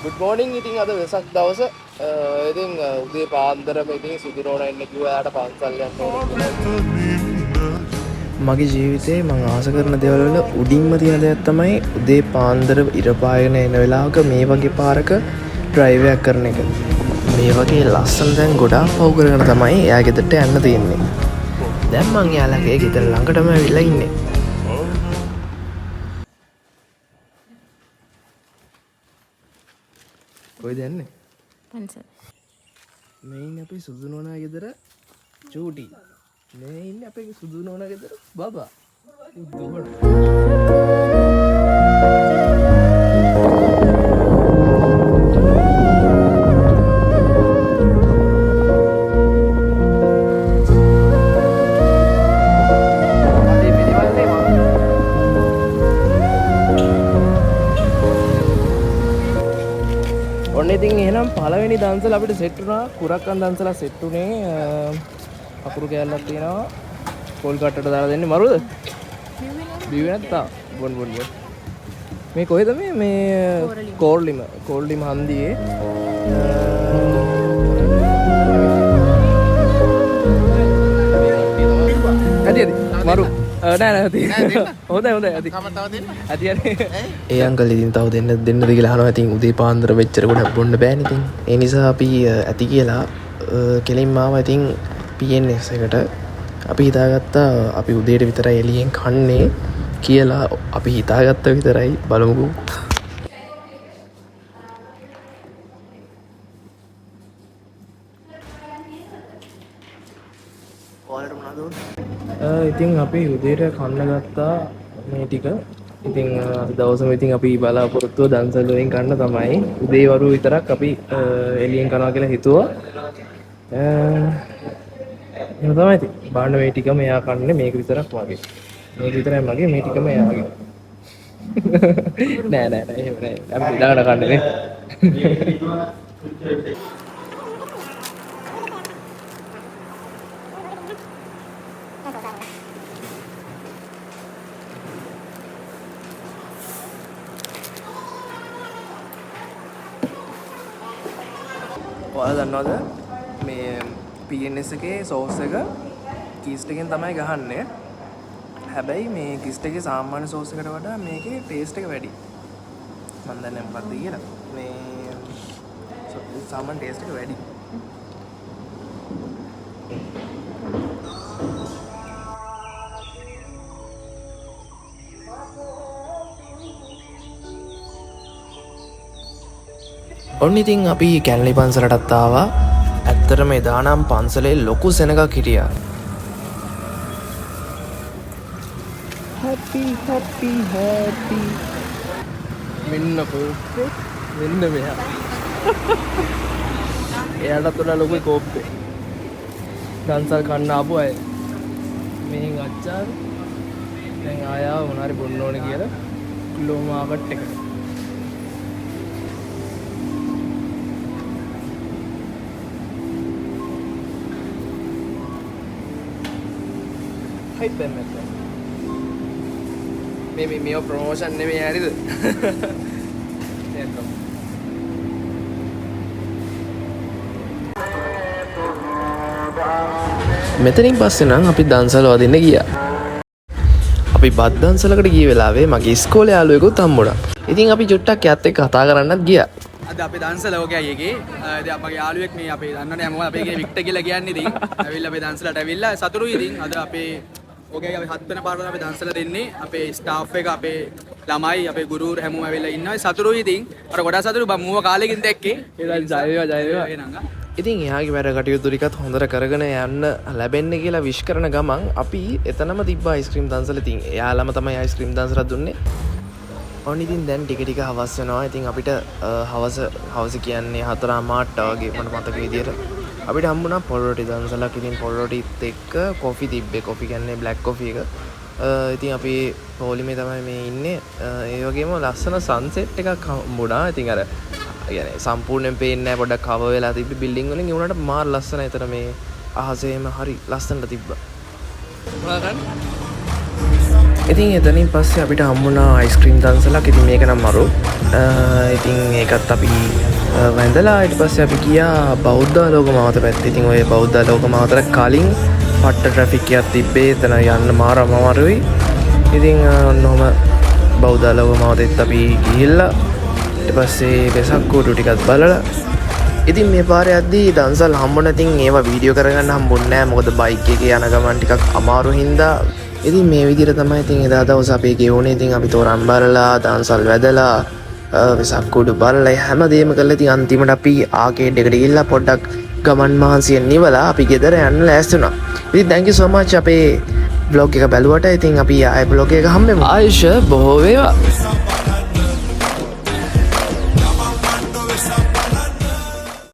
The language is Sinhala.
Good morning. ඉතින් අද වෙසක් දවස. ඉතින් උදේ පාන්දරම ඉතින් සුදු නෝනා එන්න කිව්වා එයාට පන්සල් යන්න ඕනේ කියලා. මගේ ජීවිතේ මං ආස කරන දේවල් වල උඩින්ම තියෙන දෙයක් තමයි උදේ පාන්දර ඉර පායන එන වෙලාවක මේ වගේ පාරක ඩ්‍රයිව් එකක් කරන එක. මේ වගේ ලස්සන තැන් ගොඩාක් පව් කරගෙන තමයි එයා ගෙදරට යන්න තියෙන්නේ. දැන් මං එයාලගේ ගෙදර ළඟටම ඇවිල්ලා ඉන්නේ. කොයිද යන්නේ? පන්සල්. මේ ඉන්නේ අපේ සුදු නෝනා ගෙදර චූටි. මේ ඉන්නේ අපේ සුදු නෝනා ගෙදර බබා. දුවන. ඔන්න ඉතින් එහෙනම් පළවෙනි දන්සල අපිට සෙට් වුණා. කුරක්කන් දන්සල සෙට් වුණේ. අකුරු කෑල්ලක් තියෙනවා. පොල් කට්ටට දාලා දෙන්නේ මරුද? බිව්වේ නැත්තා. බොන් බොන් බොන්. මේ කොහෙද මේ මේ කෝර්ලිම කෝර්ලිම හන්දියේ. ඇති ඇති මරු. නෑ නෑ ඇති. හොඳයි හොඳයි ඇති. ඇති ඇති. ඒ අංකල් ඉතින් තව දෙන්න දෙන්නද කියලා අහනවා. ඉතින් උදේ පාන්දර මෙච්චර ගොඩක් බොන්න බෑනේ ඉතින්. ඒ නිසා අපි ඇති කියලා කෙලින්ම ආවා ඉතින් PNS එකට. අපි හිතාගත්තා අපි උදේට විතරයි එළියෙන් කන්නේ කියලා. අපි හිතාගත්ත විතරයි. බලමුකෝ. ඔයාලට මොනවද ඕනේ? ඉතින් අපි උදේට කන්න ගත්තා මේ ටික. ඉතින් අද දවසම ඉතින් අපි බලාපොරොත්තුව දන්සල් වලින් කන්න තමයි. උදේ වරුව විතරක් අපි එළියෙන් කනවා කියලා හිතුවා. එහෙම තමයි ඉතින්. බලන්න මේ ටිකම එයා කන්නේ, මේක විතරක් මගේ. මේක විතරයි මගේ, මේ ටිකම එයාගේ. නෑ නෑ නෑ එහෙම නෑ. අපි බෙදාගෙන කන්නේ නේ. ඔයාලා දන්නවද මේ PNS එකේ සෝස් එක කීස්ට් එකෙන් තමයි ගහන්නේ. හැබැයි මේ කිස්ට් එකේ සාමාන්‍ය සෝස් එකට වඩා මේකේ ටේස්ට් එක වැඩි. මන් දන්නේ නැහැ මොකද්ද කියලා. මේ සාමාන්‍ය ටේස්ට් එක වැඩි. ඔන්න ඉතින් අපි කැලණි පන්සලටත් ආවා. ඇත්තටම එදා නම් පන්සලේ ලොකු සෙනඟක් හිටියා. Happy happy happy. මෙන්න කෝප්පේ, මෙන්න මෙහා. එයාටත් වඩා ලොකුයි කෝප්පේ. දන්සල් කන්න ආපු අය. මෙහෙන් අච්චාරු. දැන් ආය ආව මොනාරි බොන්න ඕනේ කියලා ක්ලෝ මාකට් එකට. හයි පෙම්මෙත්. මේ මේ මේව ප්‍රොමෝෂන් නෙමෙයි හරිද? මෙතනින් පස්සේ නම් අපි දන්සල වදින්න ගියා. අපි බත් දන්සලකට ගිය වෙලාවේ මගේ ඉස්කෝලේ යාළුවෙකුත් හම්බුණා. ඉතින් අපි චුට්ටක් එයාත් එක්ක කතා කරන්නත් ගියා. අද අපේ දන්සල ඕකේ අයියගේ. ඉතින් මගේ යාළුවෙක් මේ අපේ දන්නවනේ හැමෝම අපේ ගේ වික්ටර් කියලා කියන්නේ. ඉතින් ඇවිල්ලා අපේ දන්සලට ඇවිල්ලා සතුටුයි. ඉතින් අද අපේ ඕකේ අපි හත් වෙන පාරට අපි දන්සල දෙන්නේ. අපේ ස්ටාෆ් එක, අපේ ළමයි, අපේ ගුරුවරු හැමෝම ඇවිල්ලා ඉන්නවා. සතුටුයි ඉතින්. අර ගොඩාක් සතුටුයි. බං මූව කාලෙකින් දැක්කේ. එහෙනම් ජය වේවා, ජය වේවා. එහෙනම් ආ. ඉතින් එයාගේ වැඩ කටයුතු ටිකත් හොඳට කරගෙන යන්න ලැබෙන්න කියලා විශ් කරන ගමන් අපි එතනම තිබ්බ අයිස්ක්‍රීම් දන්සල. ඉතින් එයාලම තමයි අයිස්ක්‍රීම් දන්සලක් දුන්නේ. ඔන්න ඉතින් දැන් ටික ටික හවස් වෙනවා. ඉතින් අපිට හවස කියන්නේ හතරමාරට වගේ මට මතක විදියට අපිට හම්බුණා පොල් රොටි දන්සලක්. ඉතින් පොල් රොටිත් එක්ක කොෆි තිබ්බේ. කොෆි කියන්නේ බ්ලැක් කොෆි එක. ඉතින් අපි පොලිමේ තමයි මේ ඉන්නේ. ඒ වගේම ලස්සන සන්සෙට් එකක් හම්බුණා. ඉතින් අර සම්පූර්ණයෙන් පේන්නේ නැහැ, පොඩ්ඩක් කවර් වෙලා තිබ්බේ බිල්ඩින් වලින්. ඒ වුණාට මාර ලස්සනයි. එතන මේ අහසේම හරි ලස්සනට තිබ්බා. මොනවද කන්නේ? ඉතින් එතනින් පස්සේ අපිට හම්බුණා අයිස්ක්‍රීම් දන්සලක්. ඉතින් මේක නම් මරු. ඉතින් ඒකත් අපි වැඳලා ඊට පස්සේ අපි ගියා බෞද්ධාලෝක මාවත පැත්තේ. ඉතින් ඔය බෞද්ධාලෝක මාවතට කලින් පට්ට ට්‍රැෆික් එකක් තිබ්බේ. එතන යන්න මාර අමාරුයි. ඉතින් ඔන්න ඔහොම බෞද්ධාලෝක මාවතෙත් අපි ගිහිල්ලා ඊට පස්සේ වෙසක් කූඩු ටිකත් බලලා, ඉතින් මේ පාර යද්දී දන්සල් හම්බුණා. ඉතින් ඒවා වීඩියෝ කරගන්න හම්බුන්නේ නෑ, මොකද බයික් එකේ යන ගමන් ටිකක් අමාරු හින්දා. ඉතින් මේ විදිහට තමයි ඉතින් එදා දවස් අපේ ගෙවුනේ. ඉතින් අපි තොරන් බලලා, දන්සල් වැදලා, වෙසක් කුඩු බලලා, ඒ හැම දේම කරලා, ඉතින් අන්තිමට අපි ආකේඩ් එකට ගිහිල්ලා පොඩ්ඩක් ගමන් මහන්සිය නිවලා අපි ගෙදර යන්න ලෑස්ති වුණා. ඉතින් thank you so much අපේ ව්ලොග් එක බැලුවට. ඉතින් අපි ආයෙ ව්ලොග් එක හම්බෙමු. ආයුෂ බොහෝ වේවා.